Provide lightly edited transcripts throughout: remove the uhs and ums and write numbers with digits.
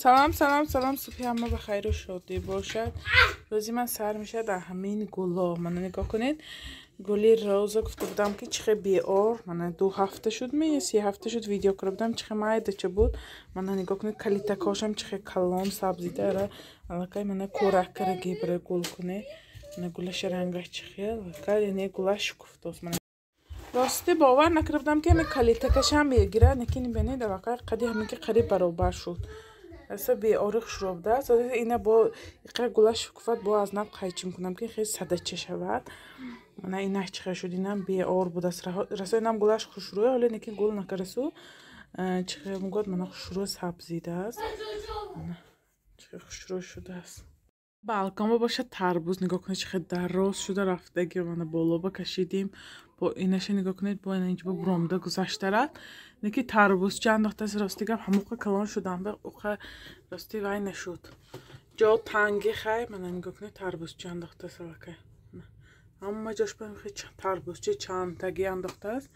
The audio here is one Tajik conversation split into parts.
Салом, салом, салом, субҳи ҳама ба хайру шодӣ бошад. Рӯзи ман сар мешавад дар ҳамин гуло. Мана нигоҳ кунед, гули роза гуфта будам, ки чихе беор. Мана 2 ҳафта шуд, ми 3 ҳафта шуд, видео карда будам, чихе майдача буд. Мана нигоҳ кунед, калитакошам чихе калон сабзида, аллакай мана кӯрак караги барои гул кунед. Мана гулаша рангаш чихе, аллакай яъне гулаш шукуфтост. Мана рости бовар накарда будам, ки ҳами калитакашам мегирад, лекин бинед, аллакай қади ҳамин ки қариб баробар шуд. Аса беори хушрӯ будааст. Ина бо иқра гулаш шукуфат, бо аз нав қайчи мекунам, ки хеле садача шавад. Мана инаш чихел шуд, инам беор будааст. Расо инам гулаш хушрӯя, ҳоле лекин гул накарасу чихел мегӯяд, мана хушрӯ сабзидааст, чихел хушрӯ шудааст. Балконба бошад тарбуз, нигоҳ кунед, чихел дароз шуда рафтаги. Мана болоба кашидим, бо инаша нигоҳ кунед, бо ина инҷо буромда гузашта рафт. Леки тарбузча андохтааст. Рости гап, ҳамоқа калон шудам, уқа рости вай нашуд, ҷо танги. Хай, мана нигоҳ кунед, тарбузча андохтааст аллакай ҳама ҷош ба тарбузча чандтаги андохтааст.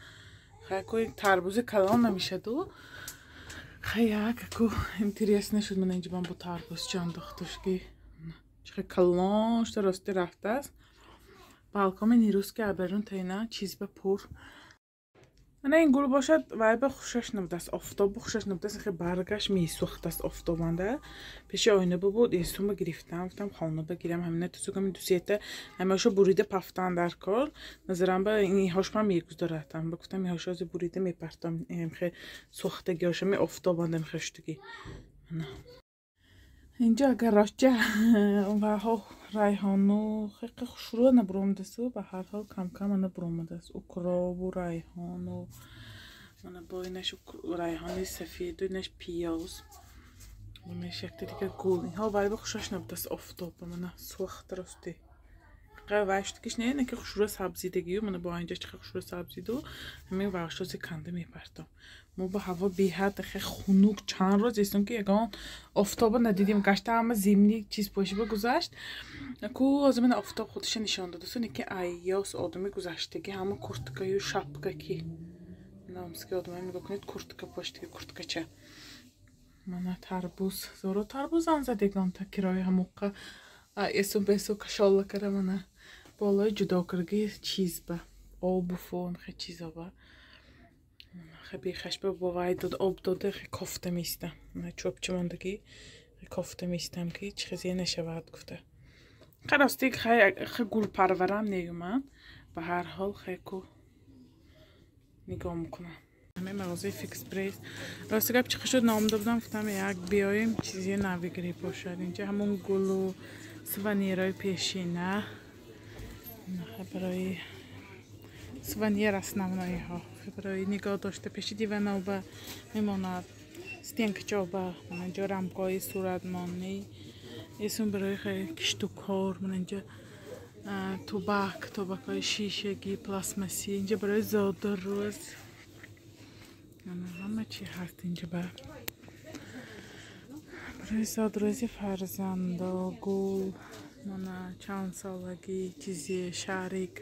Хай, ку тарбузи калон намешаду, хай як ку интерес нашуд. Мана инҷо ман бо тарбузча андохташ, ки чихел калон шуда рости рафтааст. Балкоми нирӯз ки аберун таина чиз ба пур. Мана ин гул бошад, вай ба хушаш набудааст, офтобу хушаш набудааст, хе баргаш месӯхтааст офтобанда. Пеши оина бубуд, эсума гирифтам, гуфтам хона бигирам, ҳамина тусуками дусета ҳамаашо бурида пафтан дар кор. Назарам ба инҳошман мегузоратам, ба гуфтам инҳошо ози бурида мепартам, хе сӯхтагиҳоша ми офтобанда мехоштуги. Инҷо агар ростча ваҳо райҳону хеле хушрӯ набуромадасту, ба ҳар ҳол камкам ана буромадааст. Укробу райҳону мана бо инаш райҳони сафеду инаш пиёз, инаш якта дига гул. Инҳо вай ба хушаш набудааст офтоб, мана сӯхта рости. Вай шудагиш не, не ки хушрӯ сабзидагию. Мана бо инҷа чихел хушрӯ сабзиду, ҳамин варшози канда мепартом. Мо ба ҳаво беҳад хе хунук, чанд рӯз истом, ки ягон офтоба надидим. Гашта ҳама зимний чиз пошиба гузашт ку, ҳозир мана офтоб худша нишон додасу, не ки айёс одами гузаштаги ҳама курткаю шапка, ки намски одама нигоҳ кунед, куртка поштаги, курткача. Мана тарбуз зоро тарбузан задегонта кирои ҳамоқа эсу бесу кашолла кара. Мана болои ҷудо кардаги чиз ба обу фон хе чизоба бехашба бо вай дод, об дода кофта меистам, чӯбча мондагӣ кофта меистам, ки чизе нашавад гуфта. Рости хай гулпарварам неюман, ба ҳар ҳол хай ку нигоҳ мекунам. Ҳамин мағозаи Фикс Прайс, рости гап, чӣ шуд, наомада будам, гуфтам як биёем, чизе навигирӣ бошад. Инҷа ҳамон гулу сувенирҳои пешина, барои сувенир основноиҳо, барои нигоҳ дошта пеши диваноба мемонад, стенкачоба. Манинҷо рамкҳои суратмонӣ эсун, барои кишту кор. Манинҷо тубак, тубакҳои шишагӣ, пластмассӣ. Инҷа барои зодрӯз ҳама чи ҳаст. Инҷа барои зодрӯзи фарзандо гул, мана чандсолагӣ чизи шарик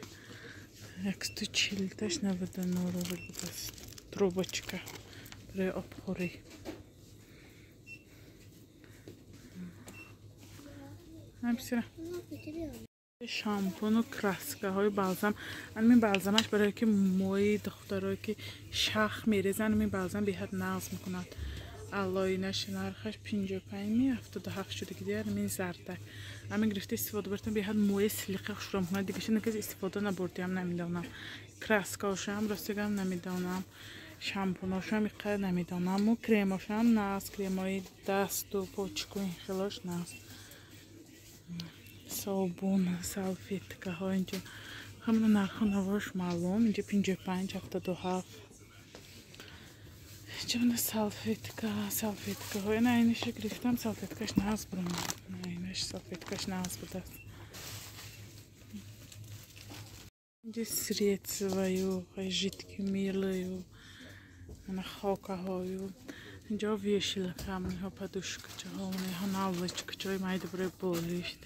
140-таш 99 рубл будааст. Трубочка барои обхӯрӣ. Ҳамсира шампуну краскаҳои балзам. Ҳамин балзамаш барое ки мӯи духтарое ки шах мерезанд, ҳамин балзам беҳад нағз мекунад. Аллоинаш нархаш 55 ми 77 шудаги дигар. Ҳамин зардак ҳамин гирифта истифода бартам, беҳад мӯи силиқа хушрӯ мекунад. Дигаша наказ истифода набурдиам, намедонам. Краскаошам ростигам намедонам, шампуношам иққадар намедонаму кремошам нағз, кремои дасту почку ин хелош нағз. Собун, салфеткаҳо инҷо ҳамана нарху навош маълум. Инҷо 55, 77. Инҷа мана салфетка, салфеткаҳо. Ина инаша гирифтам, салфеткаш нағз буромад. Инаш салфеткаш нағз будааст. Инҷа средствою жидкий мылою, мана хокаҳою. Инҷо вешалка, манҳо подушкачаҳо, манҳо наволочкачаҳои майда барои болишт,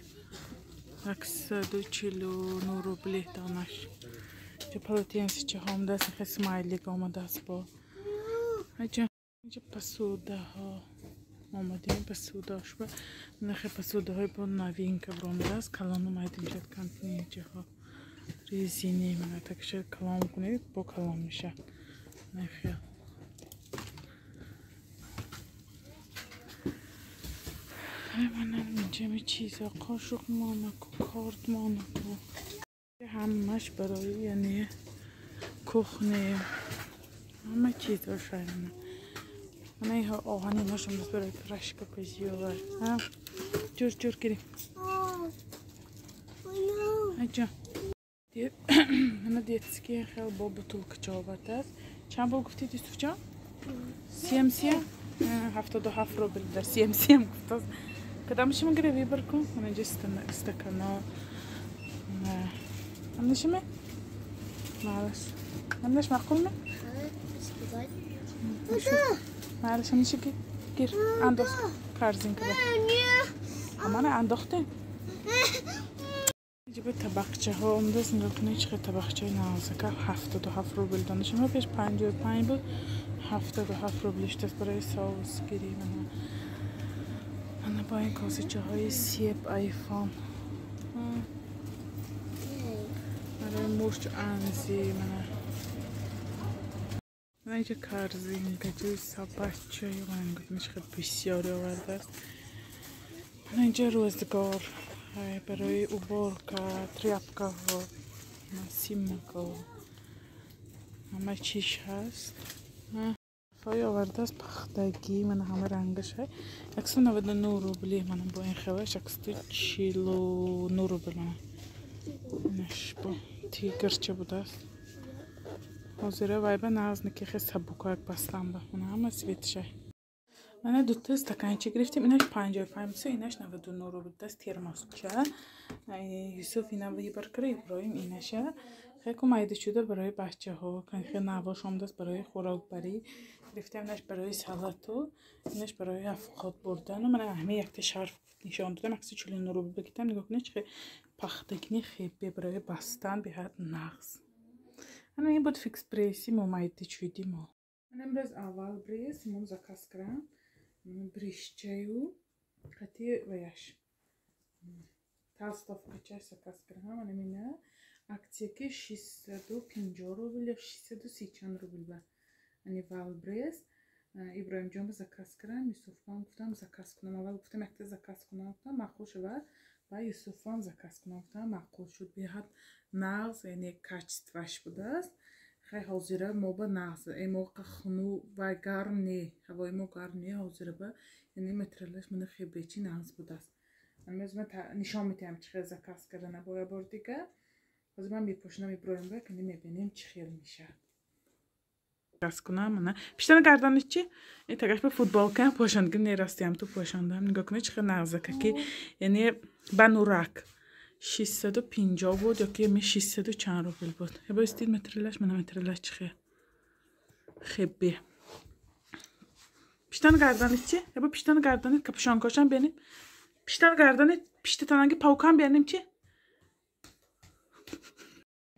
149 рубли донаш. Инҷа полотенцечаҳо омадааст, хе смайлик омадааст. Бо инҷа посудаҳо. Омадем посудааш ба нахе посудаҳои бо новинка баромадааст. Калону майда мешавад контейнерчаҳо. Резини мана такша калон кунед, бо калон мешавад. Нахе. Мана инҷа чиза қошуқ монаку, корд монаку. Ҳамаш барои яъне кухне ҳама чизҳо шайна. Мана инҳо оҳани инҳошам барои пирожка пазиёвар. Ҷур ҷур гирим. Аҷа. Мана детский хел бо бутылкача овардааст. Чанд бол гуфтед, Юсуфҷон? Сем сем? 77 рубл дар сем сем гуфтааст. Кадамаши мегире выбор кун? Мана инҷа стакано. Ҳамнашиме? Маълаш. Ҳамнаш маъқулме? Маълаш ҳамнаши гир. Андоз корзинка ба. Амана андохтем. Инҷа табақчаҳо омадааст. Нигоҳ кунед чӣ қадр табақчаи нозака. 77 рубл донашима пеш 55 буд. 77 рубл шудааст барои соусгирӣ. Мана мана бо ин косачаҳои себ айфон. Барои мурч анзи мана. Мана инҷа корзинка ҷои сабача нигоҳ кунед чӣ қадр бисёре овардааст. Мана инҷа рӯзгор барои уборка, тряпкаҳо, симако, ҳама чиш ҳаст. Фой овардааст пахтагӣ, мана ҳама рангаш 199 рубли, мана бо ин хелаш 149 рубл мана. Инаш бо тигрча будааст. Ҳозира вайба нағз ки хе сабукак бастам ба. Мана ҳама цветша. Мана дута стаканча гирифтем, инаш 55 буд, инаш 99 рубл будааст термосча. Юсуф ина выбор кард, Иброҳим инаша. Хеле майда шуда барои бачаҳо, хеле навош омадааст барои хӯрокбарӣ. Гирифтем инаш барои салату, инаш барои афқот бурдану. Мана ҳамин якта шарф нишон додам, 149 рубл бигиртам. Нигоҳ кунед чӣ хел пахтагини хебе барои бастан беҳад нағз. Ана ин буд фикс прейси мо майда чуди мо. Ман имрӯз аввал брез мо заказ кардам. Бришчаю қати ваяш. Толстовкачаш заказ кардам. Мана мина акция ки 650 рубл ё 630 чанд рубл ба. Ани Валбрез Иброҳимҷон ба заказ кардам, Юсуфам гуфтам заказ кунам. Аввал гуфтам якта заказ кунам, гуфтам маъқул шавад. Ба Юсуфам заказ кунам, гуфтам маъқул шуд. Беҳад нағз, яъне качестваш будааст. Хай ҳозира мо ба нағз, мо хунук ва гарм не, ҳавои мо гарм не, ҳозира ба яъне материалаш мана хебечи нағз будааст. Ман нишон медиҳам чӣ хел заказ кардана бо як бор дига. Ҳозир ман мепӯшонам Иброҳим ба, кани мебинем чӣ хел мешавад. Заказ кунам, мана пиштана гарданаш чи? Ин тагаш ба футболкаам пошондагӣ нерастиам ту пошондам. Нигоҳ кунед чӣ хел нағзака ки яъне ба нурак 650 буд ё ки 600 чанд рубл буд. Ебо истид материалаш, мана материалаш чӣ хел хебе. Пиштана гарданаш чи? Ебо пиштана гарданаш капюшонкошам бинем. Пиштана гарданаш пишта тананги паукам бинем чи?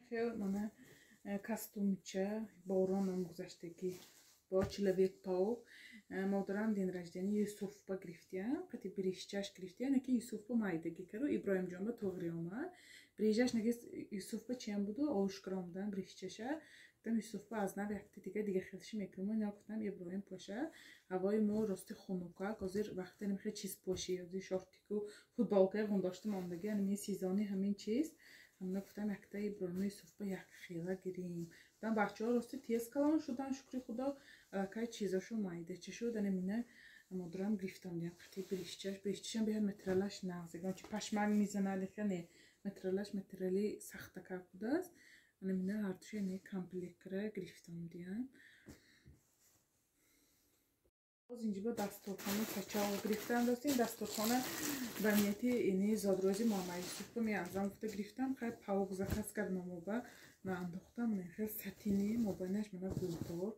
Хел мана костюмча боронам гузаштагӣ бо человек паук. Модарам день рождения Юсуф ба гирифтиям, қати бришчаш гирифтиям, яки Юсуф ба майдагӣ карду, Иброҳимҷон ба тоғри омад. Брижаш наги Юсуф ба чиям буду, олушкара омадан бришчаша. Гуфтам Юсуф ба аз нав якта дига хелши мекунем. Ина гуфтам Иброҳим поша. Ҳавои мо рости хунукак, ҳозир вақте хел чиз поши, ҳозир шортику футболкаи ғундоштам омадагӣ, ҳамин сезони ҳамин чиз. Ҳамина гуфтам якта Иброҳиму Юсуф ба як хела гирим. Гуфтам бачаҳо рости тез калон шудан, шукри худо, аллакай чизошо майдача шуд. Ана мина модарам гирифтам диям қати бришчаш, бришчашам беҳад материалаш нағз, ягон чи пашмак мезанад, не, материалаш материали сахтакак будааст. Ана мина ҳардуша не комплектра гирифтам диям. Боз инҷа ба дастурхона качал гирифтам. Дости ин дастурхона ба нияти ини зодрӯзи Муҳаммад Юсуф ба меанзам гуфта гирифтам. Хай паук заказ кардам моба ва андохтам. Хел сатини мобайнаш мана гулдор.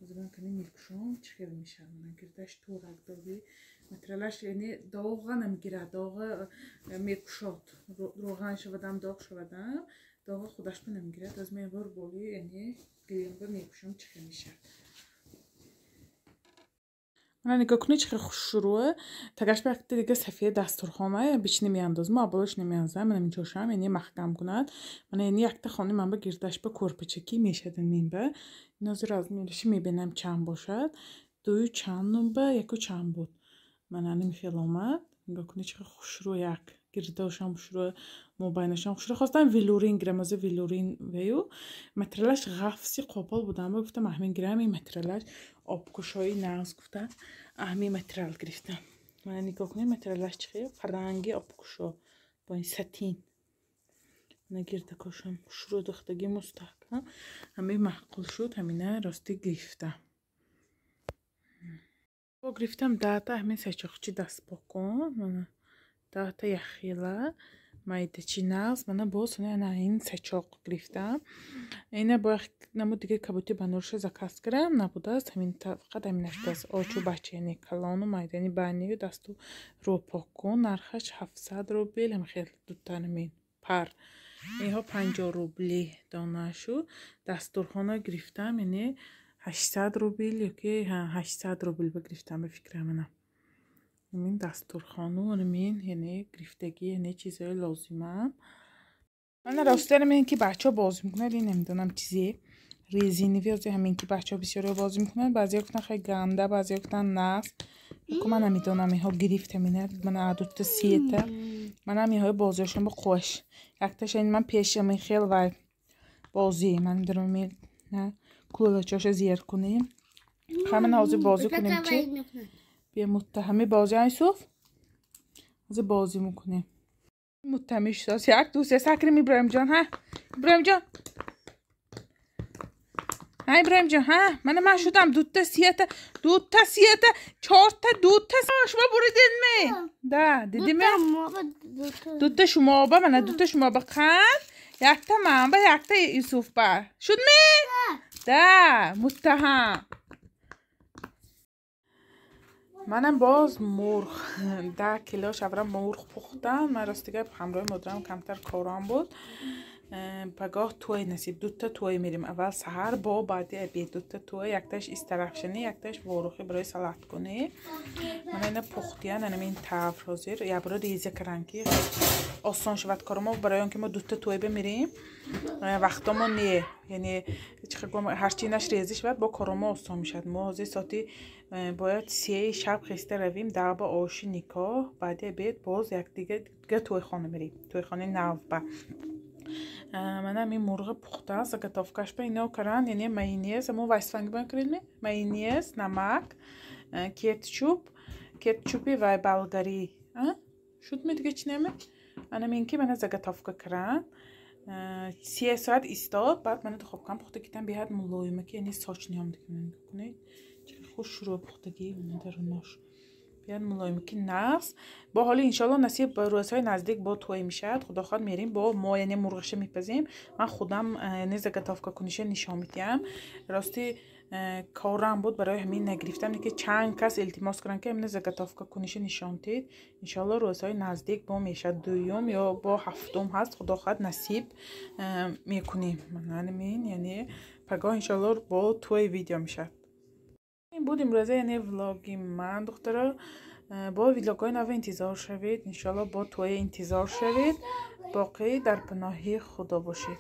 Ҳозир ман кани мекушом чӣ хел мешавад. Мана гирдаш торак доби материалаш яъне доға намегирад, доға мекушод. Роған шавадам, доғ шавадам, доға худаш ба намегирад. Ҳозир ман бор боли яъне гирем ба мекушом чӣ хел мешавад. Мана нигоҳ кунед, чӣ хел хушрӯа. Тагаш ба якта дига сафед дастурхона бични меандозам, аболош намеандозам. Мана инҷошам, яъне маҳкам кунад. Мана яъне якта хони ман ба гирдаш ба кӯрпачакӣ мешад мин ба. Инозир размераши мебинам чанд бошад. Дую чанд ба яку чанд буд. Мана ҳамин хел омад. Нигоҳ кунед, чӣ хел хушрӯ, як гирдошам хушрӯ, мобайнашам хушрӯ. Хостам велюрин гирам, ази велюрин вею материалаш ғафси қопол будам. Гуфтам, ҳамин гирам, ин материалаш обкушои нағз гуфта, ҳамин материал гирифтам. Мана нигоҳ кунед, материалаш чӣ хел фаранги обкушо бо ин сатин. Мана гирдакошам хушрӯ, духтаги мустаҳкам. Ҳамин маъқул шуд, ҳамина рости гирифтам. Бо гирифтам 10 та ҳамин сачоқчи дастпокон. Мана 10 та яхела майдачи нағз. Мана боз ана ин сачоқ гирифтам. Ина бо як намуд дига кабути ба нурша заказ кардам, набудааст. Ҳамин фақат ҳаминаш будааст. Очу бача, яъне калону майда, яъне банию дасту рӯ поккун. Нархаш 700 рубл, ҳам хел дута ҳамин пар. Инҳо 50 рубли донашу. Дастурхона гирифтам, яъне 800 рубл ёки 800 рубл гирифтам ба фикрам. Мана ҳамин дастурхону ҳамин, яъне гирифтагӣ, яъне чизҳои лозимам. Мана рости ҳамин ки бачаҳо бозӣ мекунад, ин намедонам чизе резиновый ози, ҳамин ки бачаҳо бисёриҳо бозӣ мекунанд. Баъзеҳо гуфтанд, хеле ганда, баъзеҳо гуфтанд, нағз. Ку ман намедонам, инҳо гирифт ҳамина. Мана дута сета. Мана ҳаминҳои бозиҳошон ба қош. Якташа ин ман пеш ҳамин хел вай бозӣ. Ман намедонам, кулолачоша зер кунем. Хай, мана ҳозир бозӣ кунем чи? Бия, муттаҳами бозӣ, Юсуф. Ҳозир бозӣ мекунем. Муттаҳами шудааст. Як, ду, се, сакрим, Иброҳимҷон, ҳа? Иброҳимҷон. Ҳа, Иброҳимҷон, ҳа? Мана ман шудам дута сията, дута сията, чорта, дута. Шумо буридедми? Да, дидиме? Дута шумоба, мана дута шумоба қанд, якта ман ба, якта Юсуф ба. Шудми? Да, муттаҳам. Манам боз мурғ, 10 кило шавра мурғ пухтам. Ман рости гап, ҳамроҳи модарам камтар корам буд. Пагоҳ тӯй насиб, дута тӯй мерем. Аввал саҳар, бо баъди обед дута тӯй, якташ истарафшанӣ, якташ ворухӣ барои салаткунӣ. Мана ина пухтиян анамин тавр. Ҳозир ябро реза каран, ки осон шавад кори мо, барои он ки мо дута тӯй бимерем, вақтомо не, яъне ҳарчи инаш реза шавад, бо коромо осон мешавад. Мо ҳозир соати бояд 3-и шаб хеста равем, 10 ба оши никоҳ, баъди обед боз якдига дига тӯйхона мерем, тӯйхонаи навба. Мана ҳамин мурғи пухта, заготовкаш ба ино каран, яъне майонез, амо вайсфанги ба кардем, майонез, намак, кетчуп, кетчупи вай болгарӣ шуд. Ми дига чӣ наме? Анамин ки мана заготовка каран, 3 соат истод. Баъд мана духовкам пухта китам, беҳад мулоима ки, яъне сочный омда. Кунед, хушрӯ пухтагӣ дарунош беҳад мулоим ки нағз. Бо ҳоли иншоалло насиб, рӯзҳои наздик бо тӯй мешавад, худо хоҳад, мерем, бо мо яъне мурғиша мепазем. Ман худам яъне заготовка куниша нишон медиҳам. Рости корам буд, барои ҳамин нагирифтам, ки чанд кас илтимос карданд, ки ҳамина заготовка куниша нишон диҳед. Иншоалло рӯзҳои наздик бо мешавад, дуюм ё бо ҳафтум ҳаст, худо хоҳад, насиб, мекунем. Манамин, яъне пагоҳ иншоалло бо тӯй видео мешавад. Ин буд имрӯза, яъне влоги ман, духтаро. Бо влогҳои нав интизор шавед, иншоалло, бо тӯя интизор шавед. Боқӣ дар паноҳи Худо бошед.